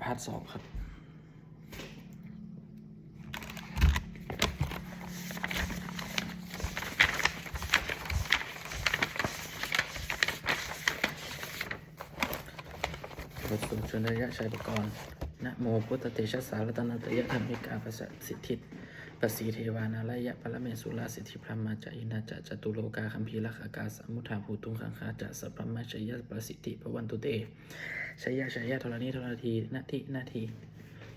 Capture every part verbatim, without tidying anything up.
พาร์ทสองครับ บทสวดชนยชัยปกรณ์ Namo buddhatejasā ratanattayadhammikā pasasiddhi pasīdevā nārāyaparamesurā siddhibrahmā ca indā ca catulokā gambhīrakkhakā samuddā bhūtuṃ gaṅgā ca sabrahmajayapasiddhi bhavantu te. Jaya jaya dharaṇi dharaṇī nadi nadī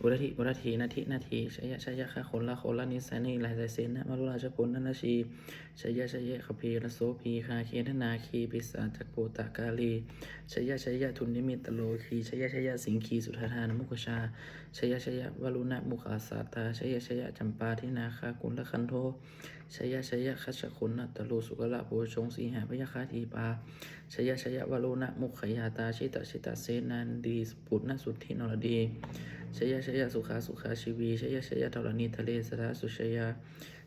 uradhi uradhī nadi nadī. Jaya jaya gaganalatanalanisaya nirayasayasena marudālajabalanarajī. Jaya jaya gambhīrasobhī gaganagalaggalagambhīrakābhisambhūta nāgabhūtakālī. Jaya jaya dunnimittarogī. Jaya jaya siṅgī sudādānamukhajā. Jaya jaya varuṇamukhasātrā. Jaya jaya campādināgakulagandho. Jaya jaya gajagannatharū sukarabhujaṅga sīhabyagghadīpā. Jaya jaya varuṇamukhayātrā. Jita jita senārī puttasudhī naradī. Jaya jaya sukhā sukhā jīvī. Jaya jaya dharaṇītale sadā sujayā.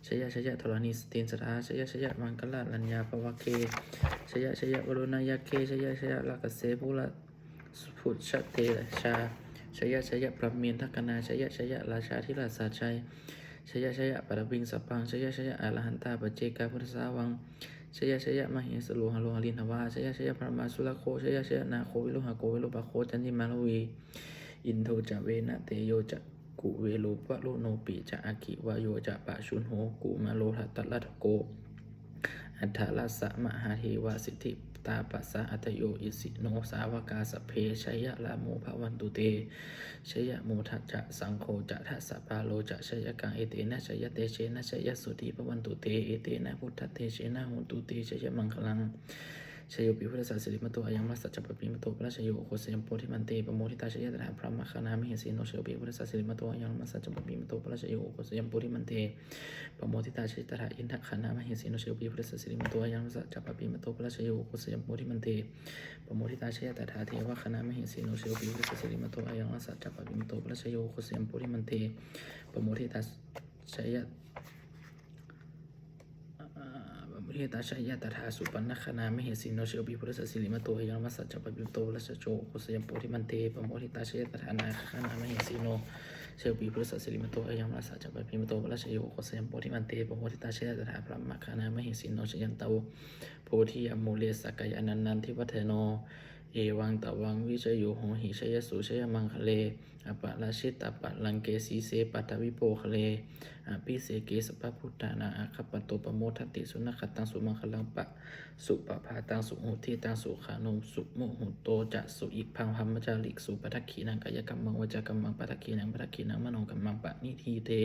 Jaya jaya dharaṇī santin sadā. Jaya jaya maṅkarāja raññā bhavagge. Jaya jaya varuṇayakkhe. Jaya jaya rakkhase pura bhujatejā. Jaya jaya brahmendagaṇā. Jaya jaya rājādhirājasājjaya. Jaya jaya paṭhaviṃ sabbaṃ. Jaya jaya arahantā paccekabuddhasāvaṃ. Jaya jaya mahesuro haro harindevā. Jaya jaya brahmā surakkho. Jaya jaya nāgo viruḷhako virūpakkho candimā ravi. Indo ca venateyyo ca kuvero varuṇopi ca aggi vāyo ca pājuṇho kumāro dhataraṭṭhako. Aṭṭhārasa mahādevā siddhitāpasa-ādayo isino sāvakā sabbe jayarāmo bhavantu te. Jayamodakā ca saṅgho ca dasapālo ca jayakaṃ etena jayatejena jayasotthī bhavantu te. Etena buddhatejena hotu te jayamaṅgalaṃ. Jayopi buddhassa sirīmato ayaṃ rājā ca pāpimato parājayo ugghosayaṃ bodhimaṇḍe pamoditā jaya tadā brahmagaṇā mahesino. Jayopi buddhassa sirīmato ayaṃ rājā ca pāpimato parājayo ugghosayaṃ bodhimaṇḍe pamoditā jaya tadā indagaṇā mahesino. Jayopi buddhassa sirīmato ayaṃ rājā ca pāpimato parājayo ugghosayaṃ bodhimaṇḍe pamoditā jaya tadā devagaṇā mahesino. Jayopi buddhassa sirīmato ayaṃ rājā ca pāpimato parājayo ugghosayaṃ bodhimaṇḍe pamoditā jaya pamoditā jaya tadā supaṇṇagaṇā mahesino. Jayopi buddhassa sirīmato ayaṃ rājā ca pāpimato parājayo ugghosayaṃ bodhimaṇḍe pamoditā jaya tadā nāgagaṇā mahesino. Jayopi buddhassa sirīmato ayaṃ rājā ca pāpimato parājayo ugghosayaṃ bodhimaṇḍe pamoditā jaya tadā brahmagaṇā mahesino. Jayanto bodhiyā mūle sakyānaṃ nandivaḍḍhano evaṃ tvaṃ vijayo hohi jayassu jayamaṅgale. Aparājitapallaṅke sīse paṭhavipokkhare abhiseke sabbabuddhānaṃ aggappatto pamodati. Sunakkhattaṃ sumaṅgalaṃ supabhātaṃ suhuṭṭhitaṃ sukhaṇo sumuhutto ca suyiṭṭhaṃ brahmacārisu padakkhiṇaṃ kāyakammaṃ vācākammaṃ padakkhiṇaṃ padakkhiṇaṃ manokammaṃ paṇidhī te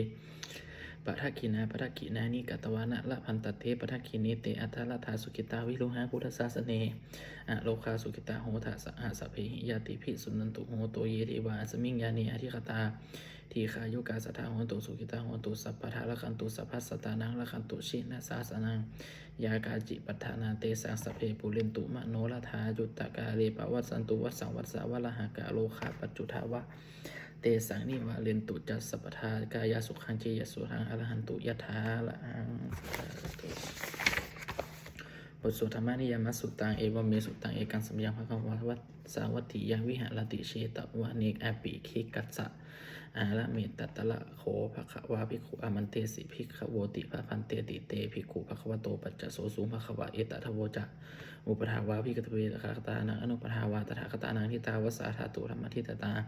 padakkhiṇā padakkhiṇāni katvāna labhantatthe padakkhiṇe. Te atthaladdhā sukhitā viruḷhā buddhasāsane arogā sukhitā hotha saha sabbehi ñātibhi. Suṇantu bhonto ye devā asmiṃ ṭhāne adhigatā dīghāyukā sadā hontu sukhitā hontu sabbadā rakkhantu sabbasattānaṃ rakkhantu jinasāsanaṃ. Yā kāci patthanā tesaṃ sabbe pūrentu manorathā yuttakāle pavassantu vassaṃ vassā valāhakā rogā pajjunkhā tesaṃ nivārentu ca sabbadā. Kāyāsukhaṃ cittisukhaṃ arahantu yathārahaṃ. Sādhu. บทสวด Dhammaniyāmasuttaṃ. Evamme sutaṃ. Ekaṃ samayaṃ bhagavā sāvatthiyaṃ viharati jetavane appikikkhassa ārāme. Tatra kho bhagavā bhikkhū āmantesi bhikkhavoti. Bhadanteti te bhikkhū bhagavato paccassosuṃ. Bhagavā etadavoca. Uppādā vā bhikkhave tathāgatānaṃ anuppādā vā tathāgatānaṃ, ṭhitā va sā dhātu dhammaṭṭhitatā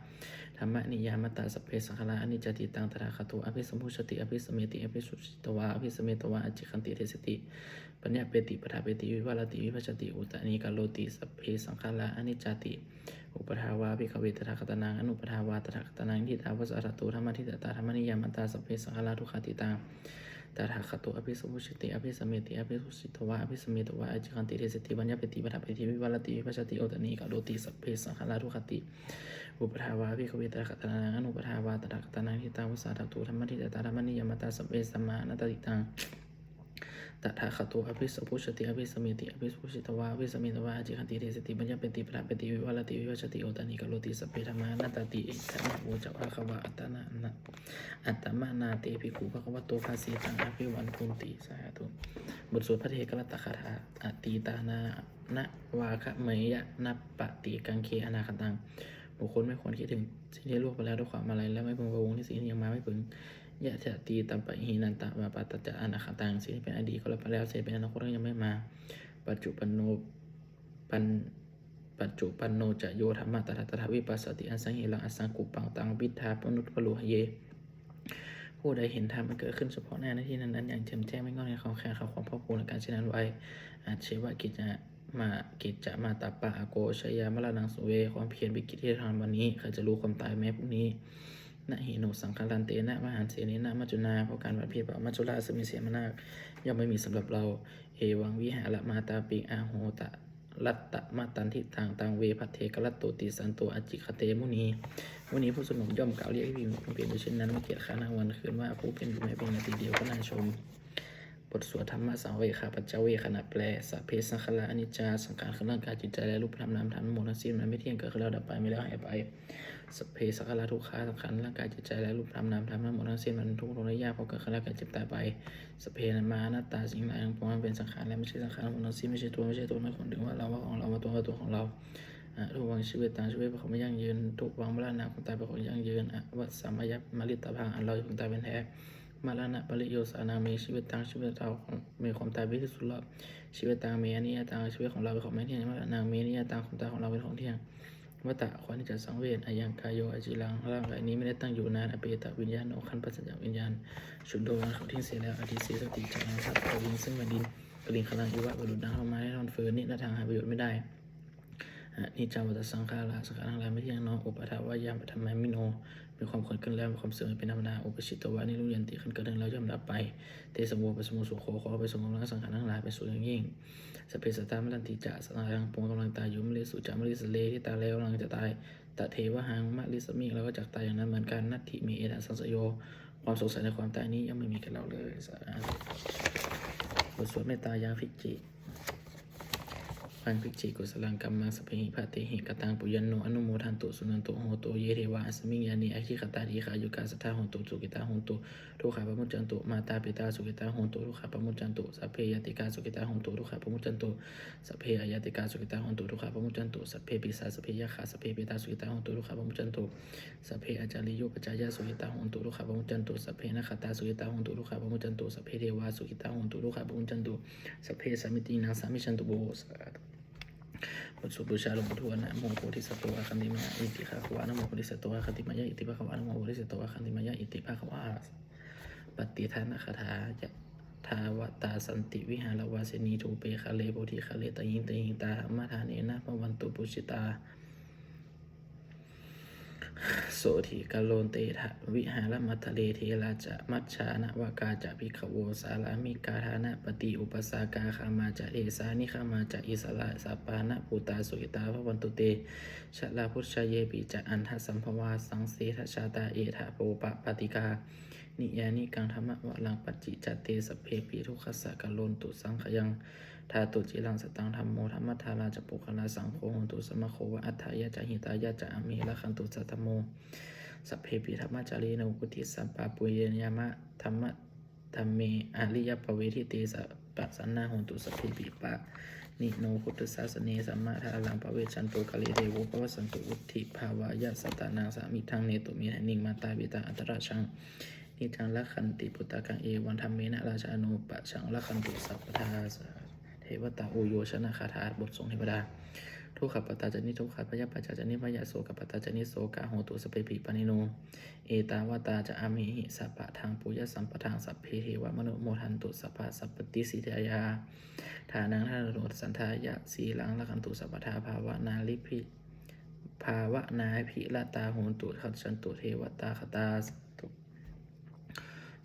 dhammaniyāmatā: sabbe saṅkhārā aniccāti. Taṃ tathāgato abhisambujjhati abhisameti, abhisambujjhitvā abhisametvā ācikkhati deseti paññapeti paṭṭhapeti vivarati vibhajati uttānīkaroti: sabbe saṅkhārā aniccāti. Uppādā vā bhikkhave tathāgatānaṃ anuppādā vā tathāgatānaṃ, ṭhitā va sā dhātu dhammaṭṭhitatā dhammaniyāmatā: sabbe saṅkhārā dukkhāti. Taṃ tathāgato abhisambujjhati abhisameti, abhisambujjhitvā abhisametvā ācikkhati deseti paññapeti paṭṭhapeti vivarati vibhajati uttānīkaroti: sabbe saṅkhārā dukkhāti. Uppādā vā bhikkhave tathāgatānaṃ anuppādā vā tathāgatānaṃ, ṭhitā va sā dhātu dhammaṭṭhitatā dhammaniyāmatā: sabbe dhammā anattāti. Taṃ tathāgato abhisambujjhati abhisameti, abhisambujjhitvā abhisametvā ācikkhati deseti paññapeti paṭṭhapeti vivarati vibhajati uttānīkaroti: sabbe dhammā anattāti. Etadavoca bhagavā. Attamanā te bhikkhū bhagavato bhāsitaṃ abhivadetvā abhinandunti. Sādhu. บทสวดภัทเทกรัตตคาถา Atītaṃ nānvāgameyya nappaṭikaṅkhe anāgataṃ. บุคคลไม่ควรคิดถึงสิ่งที่ล่วงไปแล้วด้วยความอาลัย และไม่พึงพะวงในสิ่งที่ยังมาไม่ถึง Yadatītampahīnantaṃ apātañca anaggataṃ สิ่งที่เป็นอดีตก็แล้วไปแล้ว สิ่งที่เป็นอนาคตก็ยังไม่มา Paccuppanno pan paccuppanno ca yo dhammaṃ tattha tattha vipassati, asaṃhiraṃ asaṅkuppaṃ taṃ viddhā manubrūhaye. ผู้ใดเห็นธรรมมันเกิดขึ้นเฉพาะหน้าในที่นั้นๆ อย่างแจ่มแจ้ง ไม่ง่อนแง่นคลอนแคลน เขาควรพอกพูนอาการเช่นนั้นไว้ Ajjeva kiccamā kiccamātappa, akosayā maraṇaṃ suve. ความเพียรเป็นกิจที่ทำวันนี้ ใครจะรู้ความตายแม้พรุ่งนี้ Na hi no saṅgarantena mahasenena maccunā, เพราะการผัดเพี้ยนเผ่ามัจจุราชซึ่งมีเสนามาก ย่อมไม่มีสำหรับเรา Evaṃ vihārimātāpiṃ ahora narattamattanditaṃ, taṃ ve bhaddekarattoti santo ācikkhate muni. มุนีผู้สงบย่อมกล่าวเรียกภิกษุผู้เพียรอยู่เช่นนั้น ไม่เกียจคร้านทั้งวันคืนว่า ผู้เพียรอยู่แม้เพียงนาทีเดียวก็น่าชม บทสวดธรรมสังเวคปัจจเวกขณะแปล Sabbe saṅkhārā aniccā. สังขารคือร่างกายจิตใจและรูปธรรมนามธรรมทั้งหมดทั้งสิ้นมันไม่เที่ยง เกิดขึ้นแล้วดับไป มีแล้วหายไป Sabbe saṅkhārā dukkhā. สังขารร่างกายจิตใจและรูปธรรมนามธรรมทั้งหมดทั้งสิ้นมันทุกข์ทนได้ยาก เพราะเกิดขึ้นแล้วแก่เจ็บตายไป Sabbe dhammā anattā. สิ่งทั้งหลายทั้งปวงนั้นเป็นสังขารและไม่ใช่สังขารทั้งหมดทั้งสิ้น ไม่ใช่ตัวไม่ใช่ตน ไม่ควรถือว่าเราว่าของเรา ว่าตัวว่าตัวของเรา Addhuvaṃ jīvitaṃ. ชีวิตเป็นของไม่ยั่งยืน Dhuvaṃ maraṇaṃ. ความตายเป็นของยั่งยืน Avassaṃ mayā maritabbaṃ. อันเราจะพึงตายเป็นแท้ Maraṇapariyosānaṃ me jīvitaṃ. ชีวิตเราของมีความตายเป็นที่สุดรอบ Jīvitaṃ me aniyataṃ. ชีวิตของเราเป็นของไม่เที่ยง Maraṇaṃ me niyataṃ. ความตายของเราเป็นของเที่ยง Vata ขอให้เจ้าสังเวช Ayaṃ kāyo aciraṃ. ร่างกายนี้ไม่ได้ตั้งอยู่นาน Apetaviññāṇo. ครั้นปราศจากวิญญาณ Chuḍḍho. อันเขาทิ้งเสียแล้ว Adhisessati. จักนำทัพ Paṭhaviṃ. ซึ่งแผ่นดิน Kaliṅgaraṃ iva. ประดุจดังท่อนไม้และท่อนฟืน Niratthaṃ. หาประโยชน์ไม่ได้ Aniccā vata saṅkhārā. สังขารทั้งหลายไม่เที่ยงหนอ Uppādavayadhammino. มีความเกิดขึ้นแล้ว มีความเสื่อมเป็นธรรมดา Uppajjitvā nirujjhanti. ครั้นเกิดขึ้นแล้วย่อมดับไป Tesaṃ vūpasamo sukho. ขอความสงบระงับสังขารทั้งหลายเป็นสุขอย่างยิ่ง Sabbe sattā maranti ca. สัตว์ทั้งหลายทั้งปวงกำลังตายอยู่ Mariṃsu ca marissare. ที่ตายแล้วกำลังจะตาย Tathevāhaṃ marissāmi. เราก็จักตายอย่างนั้นเหมือนกัน Natthi me ettha saṃsayo. ความสงสัยในความตายนี้ย่อมไม่มีแก่เราเลย สาธุ บทสวดเมตตายังคิจฉิ Maṃ kiñci kusalaṃ kammaṃ sabbehi katehi kataṃ puññaṃ no anumodantu suṇantu bhonto ye devā asmiṃ ṭhāne adhigatā dīghāyukā sadā hontu sukhitā hontu dukkhā pamuccantu. Mātāpitā sukhitā hontu dukkhā pamuccantu. Sabbe ñātikā sukhitā hontu dukkhā pamuccantu. Sabbe aññātikā sukhitā hontu dukkhā pamuccantu. Sabbe pisā sabbe yakkhā sabbe petā sukhitā hontu dukkhā pamuccantu. Sabbe ācariyupajjhāyā sukhitā hontu dukkhā pamuccantu. Sabbe nakkhattā sukhitā hontu dukkhā pamuccantu. Sabbe devā sukhitā hontu dukkhā pamuccantu. Sabbe sampattīnaṃ samijjhantu vo. สาธุ บทสวดบูชาหลวงปู่ทวด Namo bodhisatto āgantimāya iti bhagavā. Namo bodhisatto āgantimāya iti bhagavā. Namo bodhisatto āgantimāya iti bhagavā. Pattidānagāthā. Yāvatā santi vihāravāsinī thūpe ghare bodhighare tahiṃ tahiṃ, tā dhammadānena bhavantu pūjitā sotthiṃ karontedha vihāramaṇḍale. Therā ca majjhā navakā ca bhikkhavo, sārāmikā dānapatī upāsakā, gāmā ca desā nigamā ca issarā, sappāṇabhūtā sukhitā bhavantu te. Jalābujā yepi ca aṇḍasambhavā, saṃsedajātā edha bhūpappātikā, niyyānikaṃ dhammavaraṃ paṭicca te, sabbepi dukkhassa karontu saṅkhayaṃ. Ṭhātu ciraṃ sataṃ dhammo, dhammaddharā ca puggalā, saṅgho hotu samaggo va, atthāya ca hitāya ca. Amhe rakkhatu saddhammo, sabbepi dhammacārino, vuḍḍhisampāpuṇeyyāma, dhamma dhamme ariyappavedite. Pasannā hontu sabbepi, pāṇino buddhasāsane, sammā dhāraṃ pavecchanto, kāle devo pavassatu, vuḍḍhibhāvāya sattānaṃ, samiddhaṃ netu medaniṃ. Mātā pitā atrajaṃ, niccaṃ rakkhanti puttakaṃ, evaṃ dhammena rājāno, pajaṃ rakkhantu sabbadā. Devatāuyyojanagāthā. บทสวดเทวดา Dukkhappattā ca niddukkhā, bhayappattā ca nibbhayā, sokappattā ca nissokā, hontu sabbepi pāṇino. Ettāvatā ca amhehi, sambhataṃ puññasampadaṃ, sabbe devānumodantu, sabbasampattisiddhiyā. Dānaṃ dadantu saddhāya, sīlaṃ rakkhantu sabbadā, bhāvanābhi bhāvanābhiratā hontu, gacchantu devatāgatā.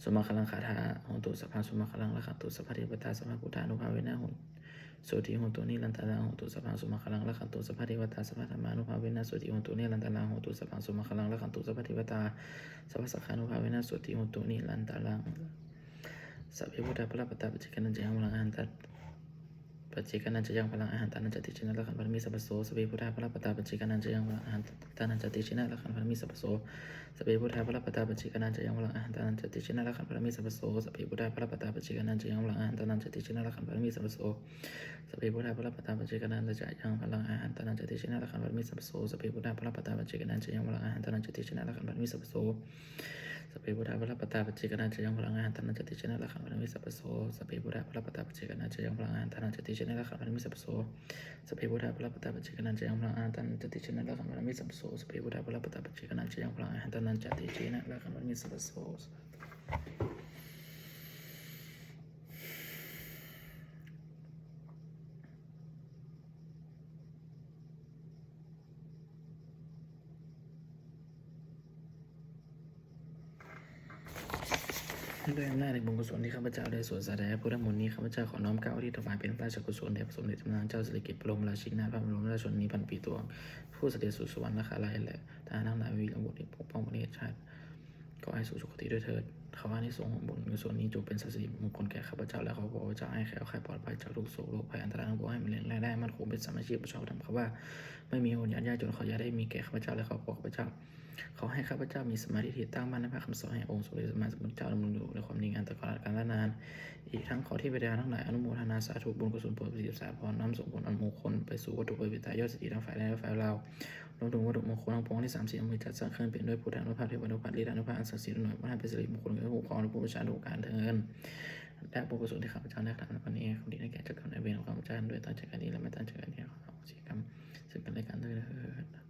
Sumaṅgalagāthā. Hotu sabbaṃ sumaṅgalaṃ, rakkhantu sabbadevatā, sabbabuddhānubhāvena sotthī hontu nirantaraṃ. Hotu sabbaṃ sumaṅgalaṃ, rakkhantu sabbadevatā, sabbadhammānubhāvena sotthī hontu nirantaraṃ. Hotu sabbaṃ sumaṅgalaṃ, rakkhantu sabbadevatā, sabbasaṅghānubhāvena sotthī hontu nirantaraṃ. Sabbe buddhā balappattā, paccekānañca yaṃ balaṃ, arahantānañca paccekānañca yaṃ balaṃ arahantānañca tejena rakkhaṃ bandhāmi sabbaso. Sabbe buddhā balappattā paccekānañca yaṃ balaṃ arahantānañca tejena rakkhaṃ bandhāmi sabbaso. Sabbe buddhā balappattā paccekānañca yaṃ balaṃ arahantānañca tejena rakkhaṃ bandhāmi sabbaso. Sabbe buddhā balappattā paccekānañca yaṃ balaṃ arahantānañca tejena rakkhaṃ bandhāmi sabbaso. Sabbe buddhā balappattā paccekānañca yaṃ balaṃ arahantānañca tejena rakkhaṃ bandhāmi sabbaso. Sabbe buddhā balappattā paccekānañca yaṃ balaṃ arahantānañca tejena rakkhaṃ bandhāmi sabbaso. Sabbe buddhā balappattā paccekānañca yaṃ balaṃ arahantānañca tejena rakkhaṃ bandhāmi sabbaso. Sabbe buddhā balappattā paccekānañca yaṃ balaṃ arahantānañca tejena rakkhaṃ bandhāmi sabbaso. Sabbe buddhā balappattā paccekānañca yaṃ balaṃ arahantānañca tejena rakkhaṃ bandhāmi sabbaso. Sabbe buddhā balappattā paccekānañca yaṃ balaṃ arahantānañca tejena rakkhaṃ bandhāmi sabbaso. Sāthū. ด้วยอำนาจแห่งบุญกุศลที่ข้าพเจ้าได้สวดสาธยายพุทธมนต์นี้ ข้าพเจ้าขอน้อมเกล้าอุทิศถวายเป็นพระราชกุศลแด่พระสมเด็จพระนางเจ้าสิริกิติ์ บรมราชินีนาถ พระบรมราชชนนีพันปีหลวง ผู้เสด็จสู่สวรรคาลัย และทหารทั้งหลาย วีรบุรุษที่ปกป้องประเทศชาติ ขอให้สู่สุคติด้วยเถิด ขออานิสงส์ของบุญกุศลนี้จงเป็นสิริมงคลแก่ข้าพเจ้าและครอบครัวข้าพเจ้า ให้แคล้วคลาดปลอดภัยจากทุกข์โศกโรคภัยอันตรายทั้งปวง ให้มีแรงและได้มั่นคงเป็นสมาชิกประชาชนธรรม ข้าว่า ไม่มีคนยากจน ขออย่าได้มีแก่ข้าพเจ้าและครอบครัวข้าพเจ้า ขอให้ข้าพเจ้ามีสัมมาทิฏฐิตั้งมั่นในพระคำสอนแห่งองค์สมเด็จพระสัมมาสัมพุทธเจ้า ดำรงอยู่ในความดีงามตลอดกาลนาน อีกทั้งขอเทพเทวดาทั้งหลายอนุโมทนาสาธุบุญกุศลโปรดประสิทธิ์ประสาทพร นำส่งผลอันมงคลไปสู่วัตถุพระปิดตายอดเศรษฐีทั้งฝ่ายในและฝ่ายเรา รวมถึงวัตถุมงคลทั้งปวงที่สามสิบอำเภอจัดสร้างขึ้น เป็นด้วยพุทธานุภาพ เทวานุภาพ ฤทธานุภาพ อันศักดิ์สิทธิ์หน่วยมนต์ ให้เป็นสิริมงคลแก่ผู้ครองและผู้บูชาทุกการเทอญ และบุญกุศลที่ข้าพเจ้าได้กระทำในวันนี้ ความดีให้แก่เจ้ากรรมนายเวรของข้าพเจ้าด้วย ตั้งใจกันดีและไม่ตั้งใจกันดี ขออโหสิกรรมซึ่งกันและกันด้วยเถิด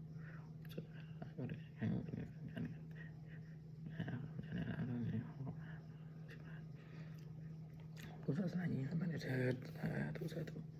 พุทธศาสนานี้ขึ้นมาเถิด สาธุ สาธุ